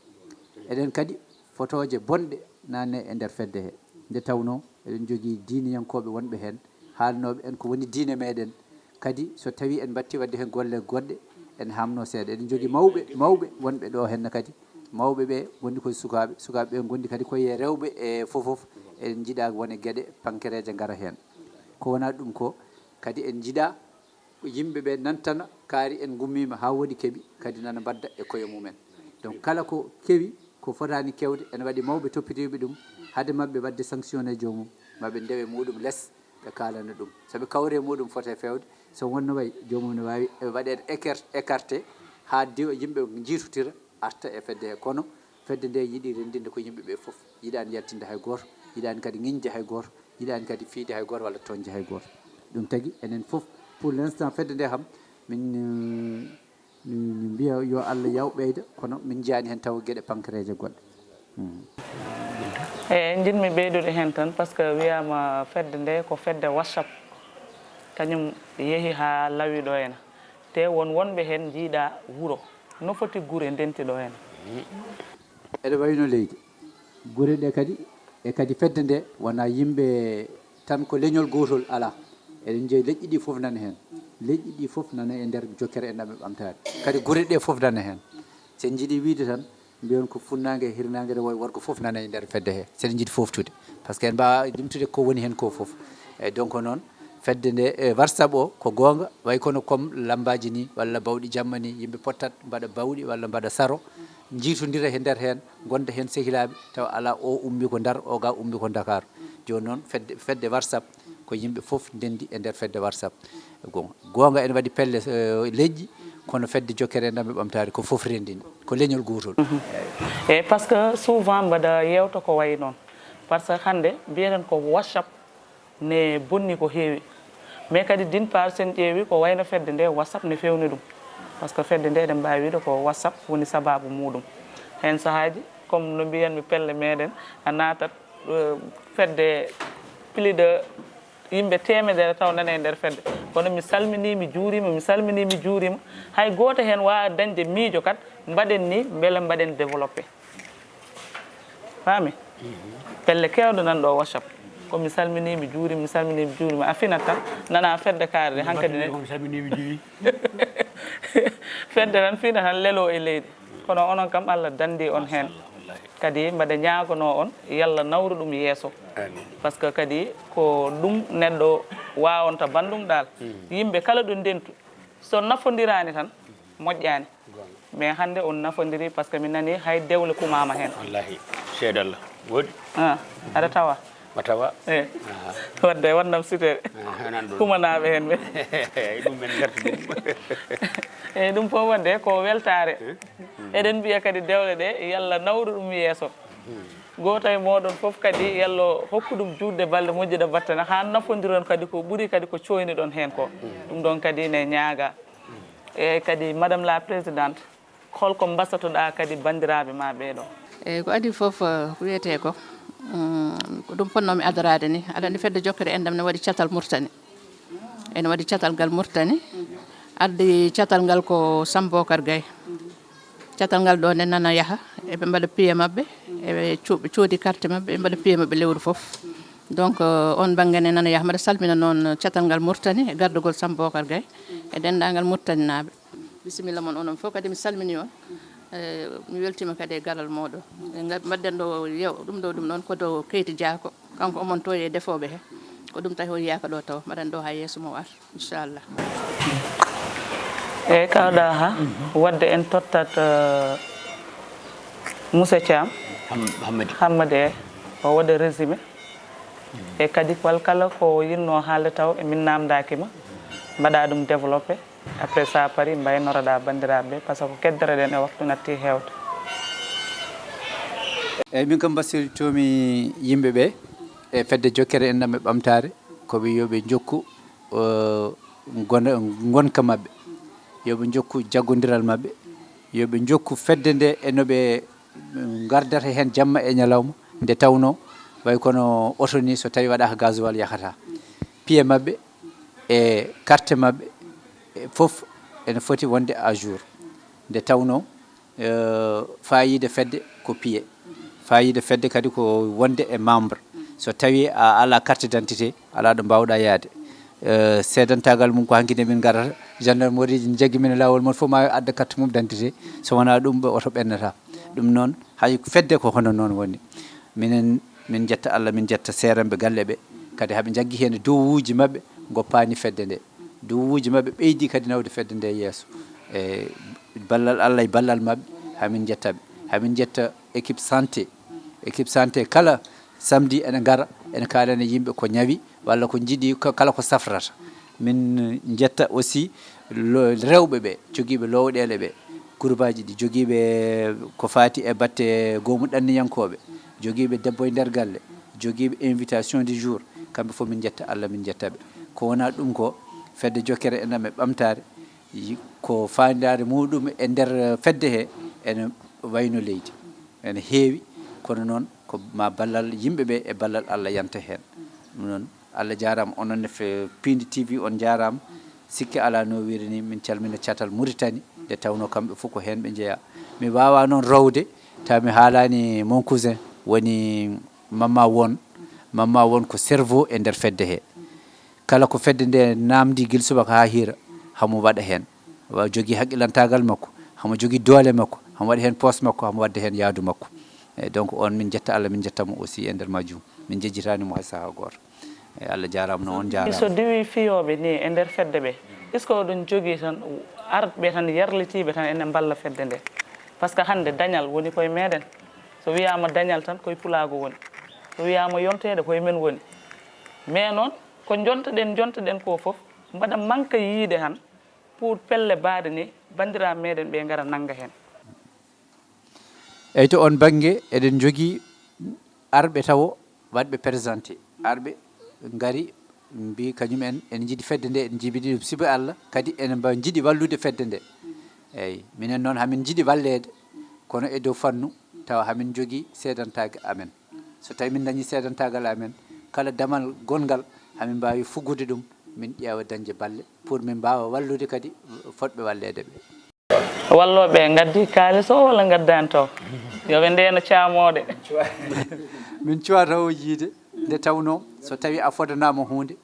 Eɗen kadi fotooje bonɗe nanne e nder fedde he. Nde tawnoo eɗen njogii diiniyankooɓe wonɓe heen, haalnooɓe en ko woni diine meɗen. Kadi so tawii en mbaɗti waɗde heen golle goɗɗe, en haamnoo seeɗa. Eɗen njogii mawɓe, mawɓe wonɓe ɗo heen kadi. Mawɓe ɓe ngondi koye sukaaɓe, sukaaɓe ɓe ngondi kadi koye rewɓe e fof fof. Eɗen njiɗa wone geɗe pankereeje ngara heen. Ko wonaa ɗum ko, kadi en njiɗa ko yimɓe ɓe nantana kaari en ngummiima haa woɗi keɓi, kadi nana mbadda e koye mumen. Donc kala ko kewi, ko fotaani kewde, ene waɗi mawɓe toppitoyɓe ɗum, hade maɓɓe waɗde sanctionné joomum, maɓe ndewe muɗum les, ɓe kaalana ɗum. So ɓe kawre muɗum foti e feewde, so wonno way, joomum ne waawi waɗeede écar-, écarté haa diwa yimɓe njiitotira, arta e fedde he. Kono fedde nde yiɗi renndinde ko yimɓe ɓe fof, yiɗaani yaltinde hay gooto, yiɗaani kadi ŋiñde hay gooto, yiɗaani kadi fiyde hay gooto walla tooñde hay gooto. Ɗum tagi enen fof, pour l'instant, fedde nde kam, min, eh, min, min mbiya yo Allah yaw ɓeyda, kono min njiyaani heen taw geɗe pankreeje goɗɗe. Hmm. Eyi, njiɗmi ɓeydude heen tan, par ce que wiyaama fedde nde ko fedde WhatsApp, kañum yehi haa lawi ɗo ena. Te won wonɓe heen njiiɗa wuro, no foti gure ndenti ɗo ena. Ene wayno leydi, gure ɗe kadi, e kadi fedde nde wonaa yimɓe tan ko leñol gootol, alaa. Eɗen njeyi leƴƴi ɗi fof nana heen. Leƴƴi ɗi fof nana e nder jokkere enɗam e ɓamtaare. Kadi gure ɗe fof nana heen. So en njiɗi wiyde tan, mbiyon ko funnaange e hirnaange, rewo e worgo fof nana e nder fedde he. So eɗen njiɗi fooftude. Par ce que en mbaawa limtude ko woni heen ko fof. Eyi, donc noon, fedde nde, e WhatsApp o, ko goonga, way kono comme lammbaaji ni, walla bawɗi jamma ni, yimɓe pottat mbaɗa bawɗi walla mbaɗa saro, njiitondira he nder heen, ngonda heen sehilaaɓe, tawa alaa o ummi ko Ndar, o ga ummi ko Ndakaaru. Jooni noon, fedde, fedde WhatsApp, ko yimɓe fof ndenndi e nder fedde WhatsApp. Goonga, goonga ene waɗi pelle, eh, leƴƴi, kono fedde jokkere enɗam e ɓamtaare ko fof renndini, ko leñol gootol. Eyi, par ce que souvent mbaɗa yeewta ko wayi noon. Par ce que hannde mbiyeten ko WhatsApp ne bonni ko heewi. Mais kadi, d'une part, so en ƴeewi ko wayno fedde nde, WhatsApp ne fewni ɗum. Par ce que fedde nde, eɗen mbaawi wiyde ko WhatsApp woni sabaabu muɗum. Heen sahaaji, comme no mbiyanmi, pelle meɗen a naatat, eh, fedde plus de yimɓe teemedere taw nana e nder fedde. Kono mi salminii, mi juuriima, mi salminii, mi juuriima. Hay gooto heen waawaa dañde miijo, kadi mbaɗen ni mbele mbaɗen développé. Faami? Pelle keewɗe nan ɗo WhatsApp. Ko mi salminii, mi juuriima, mi salminii, mi juuriima. A finat tan, nana fedde kaari de, hankadi ne. Fedde tan fina tan lelo e leydi. Kono onon kam, Allah danndi on heen. Kadi mbaɗa ñaaganoo on, yalla nawru ɗum yeeso. Par ce que kadi ko ɗum neɗɗo waawanta banndum ɗaal. Yimɓe kala ɗo ndentu, so nafondiraani tan, moƴƴaani. Mais hannde on nafondiri, par ce que mi nani hay dewle kumaama heen. Wallahi, seedalla. Woodi. Ah, aɗa tawa? Ma tawa. Eh. Wadde wonnam siteede. Kumanaaɓe heen ɓe. Ɗum men ngarti ɗum. Eyi, ɗum fof wadde ko weltaare. Eɗen mbiya kadi dewle ɗe, yalla nawru ɗum yeeso. Gooto e mooɗon fof kadi, yallo hokku ɗum juutde balɗe moƴƴuɗe battane, haa nafondiron kadi ko ɓuri kadi ko cooyniɗon heen ko. Ɗum ɗoon kadi ne ñaaga. Eyi kadi, Madame la Présidente, holko mbasatoɗaa kadi banndiraaɓe ma ɓee ɗoo? Eyi, ko adii fof, eh, ko wiyetee ko, mm, ko ɗum fotnoomi adoraade ni. Aɗa anndi fedde jokkere enɗam ne waɗi catal Murtani. Ene waɗi catal ngal Murtani. Addi catal ngal ko Sam Bokar Gaye. Catal ngal ɗo nde nana yaha, eɓe mbaɗa piye maɓɓe, eɓe co-, ɓe coodi carte maɓɓe, ɓe mbaɗa piye maɓɓe lewru fof. Donc, eh, on bannge ne nana yaha. Mbaɗa salmina noon catal ngal Murtani e gardagol Sam Bokar Gaye e denndaangal Murtaninaaɓe. Bisimilla mon onon fof, kadi mi salmini on. Eh, mi weltiima kadi e garal mooɗon. Eh, nga-, mbaɗden ɗo yew-, ɗum ɗo, ɗum noon ko to Keyti Diako. Kanko omon to e defooɓe he. Ko ɗum tawi o yiyaaka ɗo taw. Mbaɗen ɗo haa yeeso mo ar, inchallah. Eyi, kaw Daha, wadde en tottat, eh, Monsieur Thiam. Ham-, Hammadi. Hammadi, eyi. O waɗa résumé. E kadi, kal-, kala ko yinnoo haalde taw e min naamndaaki ma, mbaɗa ɗum développé. Après, so a parii, mbaynoraɗaa banndiraaɓe ɓe, par ce que ko keddoroɗen e waktu nattii heewde. Eyi, min kam, mbasiyotoo-mi yimɓe ɓe e fedde jokkere enɗam e ɓamtaare, ko ɓe, yo ɓe njokku, eh, ngon-, ngonka maɓɓe, yo ɓe njokku jaggondiral maɓɓe, yo ɓe njokku fedde nde e no ɓe ngardata heen jamma e ñalawma, nde tawnoo way kono oto ni, so tawii waɗaaka gasoil, yahataa. Piye maɓɓe e carte maɓɓe, e fof ene foti wonde à jour. Nde tawnoo, eh, faayiida fedde ko piye. Faayiida fedde kadi ko wonde e membre. So tawii a alaa carte d'identité, alaa ɗo mbaaw-ɗaa yahde. Eh, seedantaagal mum ko hanki nde min ngarata, gendarmerie ji njaggi min e laawol, mon fof ma adda carte mum d'identité, so wonaa ɗum ɓe oto ɓennataa. Ɗum noon, hay fedde ko hono noon woni. Minen, min njetta Allah, min njetta seeranɓe galle ɓe, kadi haɓe njaggi heen dowuuji maɓɓe, ngoppaani fedde nde. Dowuuji maɓɓe ɓeydi kadi nawde fedde nde yeeso. E ballal Allah e ballal maɓɓe, Hamin njetta ɓe. Hamin njetta équipe santé. Équipe santé kala samedi ene ngara, ene kaalana yimɓe ko ñawi walla ko njiɗi, ko, kala ko safrata. Min njetta aussi lo-, rewɓe ɓe, jogiiɓe lowɗeele ɓe, groupeaji ɗi, jogiiɓe ko faati e batte goomu ɗanniyankooɓe, jogiiɓe debbo e nder galle, jogiiɓe invitation du jour, kamɓe fof min njetta Allah, min njetta ɓe. Ko wonaa ɗum ko fedde jokkere enɗam e ɓamtaare, yi-, ko faandaare muɗum e nder fedde he ene wayno leydi, ene heewi, kono noon ko ma ballal yimɓe ɓe e ballal Allah yanta heen. Ɗum noon, Allah jaaraama, onon ne fe-, Piindi T V, on njaaraama. Sikke alaa, no wiiri ni, min calmina catal Muritani, nde tawnoo kamɓe fof ko heen ɓe njeyaa. Mi waawaa noon rowde, tawa mi haalaani mon cousin woni Mamma Won. Mamma Won ko cerveau e nder fedde he. Kala ko fedde nde naamndi gila subaka haa hiira, hamo waɗa heen. Wa jogii haqqilantaagal makko, hamo jogii doole makko, hamo waɗa heen poos makko, hamo waɗde heen yaadu makko. E donc, on min njetta Allah, min njetta mo aussi e nder majjum. Min njejjitaani mo hay sahaa gooto. E Allah jaaraama, no on njaaraama. So diwi fiyooɓe ni e nder fedde ɓe, est-ce que oɗon jogii tan arɓe tan, yarlitiiɓe tan ene mballa fedde nde? Parce que hannde dañal woni koye meɗen. So wiyaama dañal tan, koye pulaagu woni. So wiyaama yonteede, koye men woni. Mais noon, ko njontoɗen, njontoɗen ko fof, mbaɗa manque yiide tan pour pelle baaɗe ni, banndiraaɓe meɗen ɓe ngara nannga heen. Eyi, to on bannge, eɗen njogii arɓe tawo waɗɓe présenté. Arɓe ngari, mbi kañum en, en njiɗi fedde nde, en njiɗi ɗum sibu Allah, kadi ene mba njiɗi wallude fedde nde. Eyi, minen noon, hamin njiɗi walleede, kono e dow fannu, tawa hamin njogii seedantaagal amen. So tawi min dañi seedantaagal amen, kala damal gonngal, hamin mbaawi fuggude ɗum, min ƴeewa dañde balle, pour min mbaawa wallude kadi fotɓe walleede ɓe. Wallooɓe ɓe ngaddi kaalis o walla ngaddaani taw? Yo ɓe ndeeno caamooɗe. Min cuwa taw yiide, nde tawnoo so tawi a fodanaama huunde,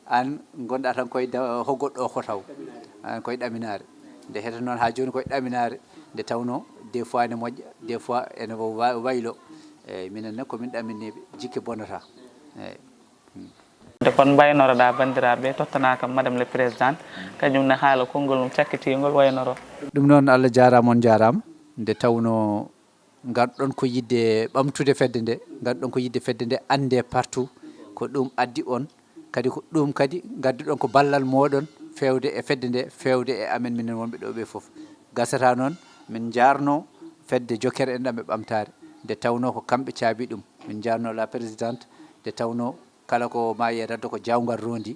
aan ngonɗaa tan koye da-, hoggoɗɗo o ko taw. Aan koye ɗaminaare. Nde heta noon haa jooni koye ɗaminaare, nde tawnoo des fois ene moƴƴa, des fois ene wa-, wa-, waylo. Eeyi, minen ne ko min ɗaminniiɓe, jikke bonataa. Eeyi. De kon mbaynoroɗaa banndiraaɓe, tottanaa kam Madame le Présidente, kañum ne haala konngol mum cakkitiingol waynoro. Ɗum noon, Allah jaaraama, on njaaraama. Nde tawnoo ngarɗon ko yiɗde ɓamtude fedde nde, ngarɗon ko yiɗde fedde nde annde partout, ko ɗum addi on, kadi ko ɗum kadi ngadduɗon ko ballal mooɗon feewde e fedde nde, feewde e amen minen wonɓe ɗo ɓe fof. Gasata noon, min njaarno fedde jokkere enɗam e ɓamtaare, nde tawnoo ko kamɓe caabi ɗum. Min njaarno la présidente, nde tawnoo kala ko maayi e raddo ko jaawngal rondi.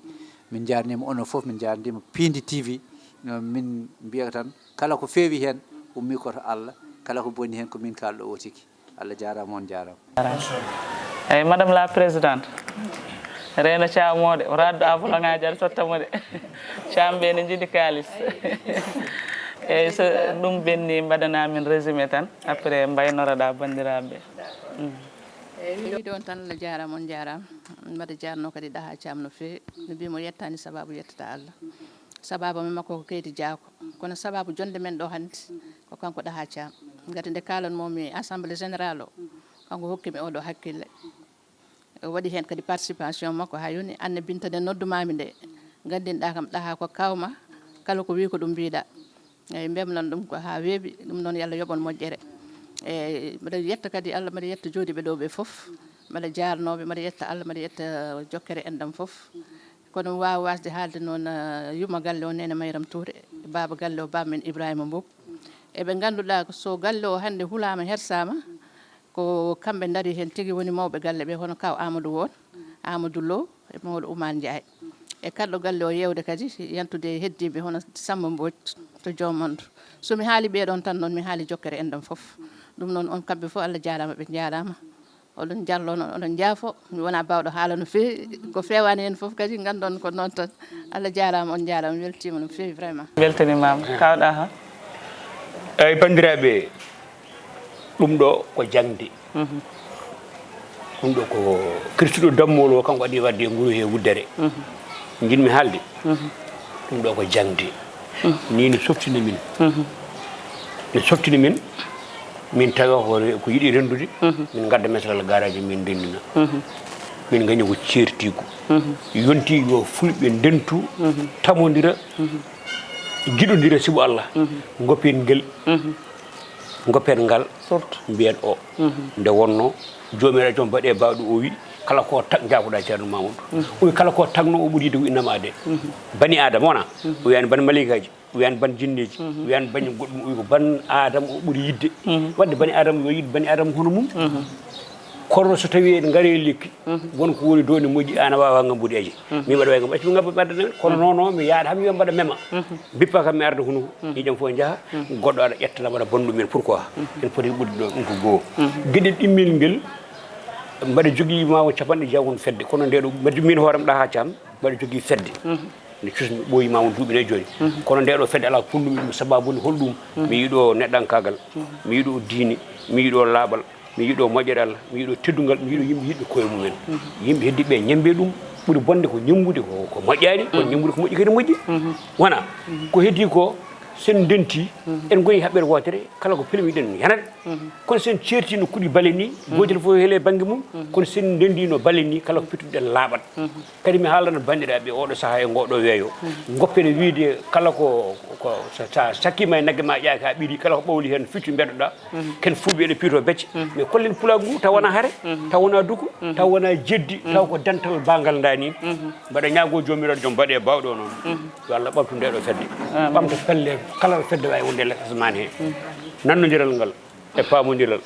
Min njaarniima onon fof, min njaarniima Piindi T V. Min mbiya tan, kala ko feewi heen, ummii ko to Allah, kala ko boni heen, ko min kaalɗo o tigi. Allah jaaraama, on njaaraama. Eeyi, Madame la Présidente, reena caamooɗe, o raddo abolongaaji aɗa totta mo de. Caamɓe ene njiɗi kaalis. Eeyi, so ɗum ɓenni, mbaɗanaa min résumé tan, après mbaynoroɗaa banndiraaɓe. Mm. Eeyi, mi wiide on tan, Allah jaaraama, on njaaraama. Mbaɗa jaarno kadi Ɗaha Caam no feewi. No mbiimi, o yettaani sabaabu, yettata Allah. Sabaabu men makko ko Keydi Jaako. Kono sabaabu jonnde men ɗo hannde ko kanko Ɗaha Caam. Ngati nde kaalan-mi assemblée générale o, kanko hokki mi oɗo hakkille. O waɗi heen kadi participation makko haa yoni. Aan ne Binta, nde noddumaami nde, nganndinɗaa kam Ɗaha ko kaaw ma, kala ko wii ko ɗum mbiɗaa. Eeyi, mbemlan ɗum ko haa weeɓi, ɗum noon yo Allah yoɓ on moƴƴere. Eeyi, mbaɗa yetta kadi Allah, mbaɗa yetta jooɗiiɓe ɗo ɓe fof, mbaɗa jaarnooɓe, mbaɗa yetta Allah, mbaɗa yetta jokkere enɗam fof. Kono mi waawa waasde haalde noon, eh, yumma galle o, Neene Mayram Touré, baaba galle o, baaba men Ibrahima Mbow. Eɓe ngannduɗaa ko so galle o hannde hulaama, hersaama, ko kamɓe ndari heen tigi, woni mawɓe galle ɓe, hono kaaw Amadou Won, Amadou Lo, e mawɗo Oumar Ndiaye. E kaɗɗo galle o yeewde kadi, yantude e heddiiɓe hono Samba Mbodj to Jomonto. So mi haali ɓee ɗoon tan noon, mi haali jokkere enɗam fof. Ɗum noon, on kamɓe fof, Allah jaaraama, ɓe njaaraama. Oɗon njallo noon, oɗon njaafo. Mi wonaa baawɗo haala no feewi. Ko feewaani heen fof kadi, nganndon ko noon tan. Allah jaaraama, on njaaraama, weltiima no feewi vraiment. Weltanimaama. Kaw Ɗaha. Eeyi, banndiraaɓe, ɗum ɗo ko jaŋde. Mhm. Ɗum ɗo ko kirsuɗo dammuwol o, kanko adii waɗde e nguru he wuddere. Mhm. Njiɗmi haalde. Mhm. Ɗum ɗo ko jaŋde. Mhm. Ni ne softina min. Mhm. Ne softina min. Min tawa ko re-, ko yiɗi renndude, mhm, min ngadda mesalal garaaji, min ndenndina. Mhm. Min ngañi ko ceertiigu. Mhm. Yonti yo fulɓe ndentu, mhm, tamondira, mhm, jiɗondira sibu Allah. Mhm. Ngoppin ngel. Mhm. Ngoppeen ngal, surtout, mbiyen o. Nde wonno, Joomiraaɗo joom baɗe bawɗo o wi, "Kala ko tag-, jaaboɗaa Ceerno Mamadou." O wi, "Kala ko tagno o ɓuri yiɗde ko innama de." Bani Aadama wona, o wiyani ban maleykaji, o wiyani ban jinneji, o wiyani ban goɗɗum, o wi ko ban Aadama o ɓuri yiɗde. Wadde bani Aadama yo yiɗ bani Aadama hono mum. Kono so tawi en ngare lekki, won ko woni dow ne moƴƴi, an a wawa ngambude aji. Min mbaɗa wawi ngam accu ngam mbaɗa men, kono non non, mi yaada ham yo mbaɗa mema. Bippa kam mi arda hunuko, ƴiƴam fof jaha, goɗɗo aɗa ƴetta lam aɗa bonnu min, pourquoi? En poti ɓurɗo ɗum ko goo. Geɗel ɗimmel ngel, mbaɗa jogii ma won capanɗe jeegom fedde, kono nde ɗo, mbaɗa min hoore am ɗaha cam, mbaɗa jogii fedde. Nde cusmi ɓooyi ma won duuɓi nayi jooni. Kono nde ɗo fedde ala ponnuɗum, sababu ni holɗum? Mi yiɗo neɗɗankagal, mi yiɗo diine, mi yiɗo laaɓal, mi yiɗo moƴƴere Allah, mi yiɗo teddungal, mi yiɗo yimɓe yiɗɓe koye mumen. Yimɓe heddiɓe ñembe ɗum, ɓuri bonde ko ñembude ko, ko moƴƴani, ko ñembude ko moƴƴi kadi moƴƴi. Wona, ko heddi ko, sen ndenti, en ngoni haɓɓere wootere, kala ko pelmiɗen yanat. Kono sen ceertino kuɗi bale ni, gootel fof hele bangge mum, kono sen ndendino bale ni, kala ko pettuɗen laaɓat. Kadi mi haalana banndiraaɓe oɗo sahaa e ngoɗo weeyo, ngoppere wiide kala ko, ko sa, sa sakkima e nagge ma ƴaaki ha ɓiiri, kala ko ɓawli hen feccu mbeɗoɗa, ken fuuɓi eɗen piito becce, mais kollen pulaagu ngu taw wona hare, taw wona duko, taw wona jeddi, taw ko dental bangal nda ni. Mbaɗa ñaago joomiraaɗo joom baɗe bawɗo noon, yo Allah ɓamtu nde ɗo fedde, ɓamta pelle kala ɗo fedde wawi wonde e les asmane he, nannodiral ngal e paamondiral.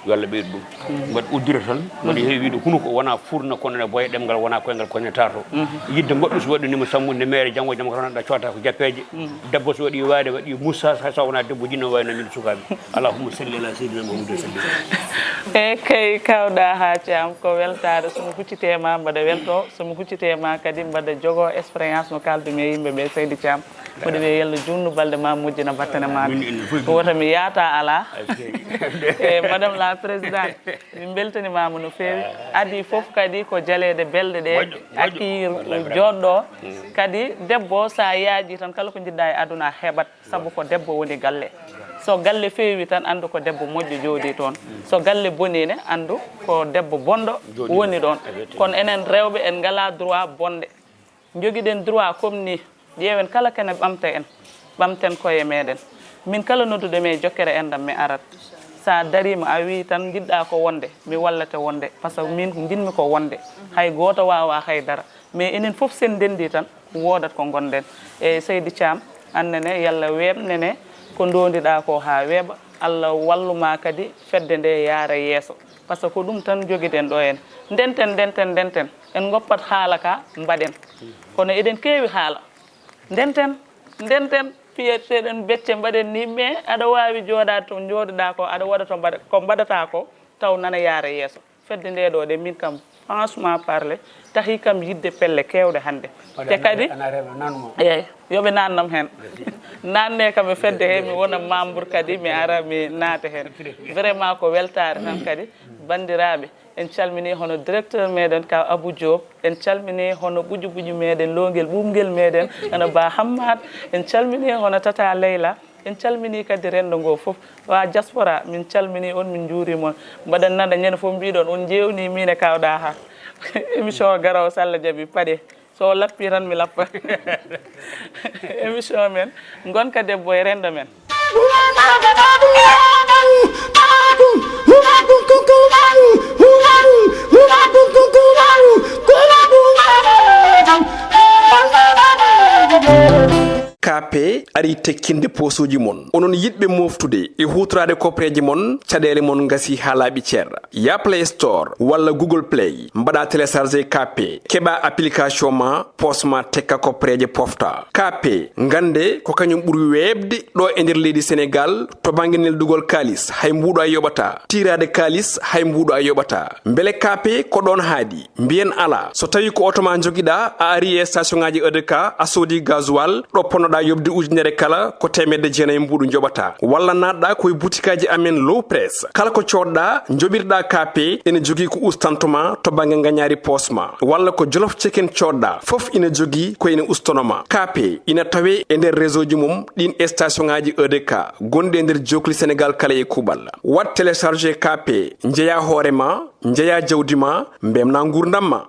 Yo Allah ɓeydu ɗum. Mbaɗa uddira tan, mbaɗa heewi wiide hunuko wona furna, kono ene boya ɗemngal wona koyngal koynata to. Yidde mbaɗɗo so waɗɗanima Sammu nde meere, janngo jam ko tan aɗa coota ko jappeeje. Debbo so waɗi waade, waɗi musa, sa, sa wona debbo jinno wayno min sukaaɓe. Allahumma salli ala sayyidina Muhammad wa sallim. E kay, kawɗa ha Caam, ko weltaare, so mi huccite ma mbaɗa welto, so mi huccite ma kadi mbaɗa jogo expérience no kaldumi e yimɓe ɓe, Seydi Caam. Mboɗo wiya, yo Allah juutnu balɗe ma, moƴƴina battane ma. Min ene fof. Wota mi yaata alaa. Eskey. E, Madame la Présidente, min mbeltanimaama no feewi. Ah. Adii fof kadi ko jaleeɗe belɗe ɗe. Moƴƴo, moƴƴo. Accueil, wallaay, vraiment, joɗɗo. Mm. Kadi debbo, so a yaaji tan, kala ko njiɗɗa e aduna a heɓat, sabu ko debbo woni galle. So galle feewi tan, anndu ko debbo moƴƴo jooɗi toon. So galle bonii ne, anndu ko debbo bonɗo woni ɗoon. Effectivement. Kono enen rewɓe, en ngalaa droit bonde. Njogiɗen droit comme ni. Ƴeewen kala kene ɓamta en, ɓamten koye meɗen. Min kala nodduɗo mi e jokkere enɗam mi arat. Sa darima a wi tan njiɗɗa ko wonde, mi wallete wonde. Par ce que min ko njiɗmi ko wonde. Hay gooto wawa haydara. Mais enen fof sen ndendi tan, wodat ko gonden. E Seydi Thiam, annene, yalla weeɓnene ko ndondiɗa ko ha weeɓa. Allah walluma kadi fedde nde yaara yeeso. Par ce que ko ɗum tan jogiɗen ɗo en. Ndenten, ndenten, ndenten. En goppat haala ka, mbaɗen. Kono eɗen keewi haala. Ndenten, ndenten, piyeteɗen becce, mbaɗen ni, mais aɗa waawi jooɗaade to njooɗoɗaa ko, aɗa waɗa to mbaɗa, ko mbaɗataa ko, taw nana yaara yeeso. Fedde nde ɗo de, min kam, franchement parler, tahi kam yiɗde pelle keewɗe hannde. Te kadi, eey, yo ɓe naannam heen. Naanne kam e fedde he, mi wona membre kadi, mi ara, mi naata heen. Vraiment ko weltaare tan kadi, banndiraaɓe. En calmini hono directeur meɗen ka Abou Diop, en calmini hono ɓuƴu ɓuƴu meɗen, lowgel ɓuuɓngel meɗen, hono Ba Hammat, en calmini hono Tata Leyla, en calmini kadi renndo ngo fof. Wa diaspora, min calmini on, min njuurima on. Mbaɗen nana ñande fof mbiɗon, on jeewni min e kawɗa ha. Émission o garawo, so Allah jaɓi, paɗe. So o lappi tan mi lappa. Émission men, Ngonka Debbo e Renndo men. K P ari tekkinde posuuji mon. Onon yiɗɓe moftude e huutoraade kopreeje mon, caɗeele mon ngasi haa laaɓi cer. Ya Play Store walla Google Play, mbaɗa télécharger K P, keɓa application ma, pos ma tekka kopreeje pofta. K P, ngannde ko kañum ɓuri weeɓde ɗo e nder leydi Senegaal to bannge neldugol kaalis, hay mbuuɗo a yoɓata. Tiiraade kaalis, hay mbuuɗo a yoɓata. Mbele K P ko ɗoon haaɗi? Mbiyen alaa. So tawii ko oto ma njogiɗaa, a ari e station ŋaaji E D K, a soodi gasoil, ɗo ponnoɗaa yoɓde ujunere kala, ko teemedde jeenayi mbuuɗu njoɓataa. Walla naatɗaa ko e butikaaji amen Low Press. Kala ko coodɗaa, njoɓirɗaa K P, ene jogii ko ustantoma to bannge ngañaari poos ma. Walla ko Jolof Chicken coodɗaa, fof ina jogii ko ene ustanoma. K P ina tawee e nder réseau ji mum ɗiin station ŋaaji E D K gonɗi e nder jookli Senegaal kala e kuuɓal. Waɗ télécharger K P, njeyaa hoore ma, njeyaa jawdi ma, mbemnaa nguurndam ma.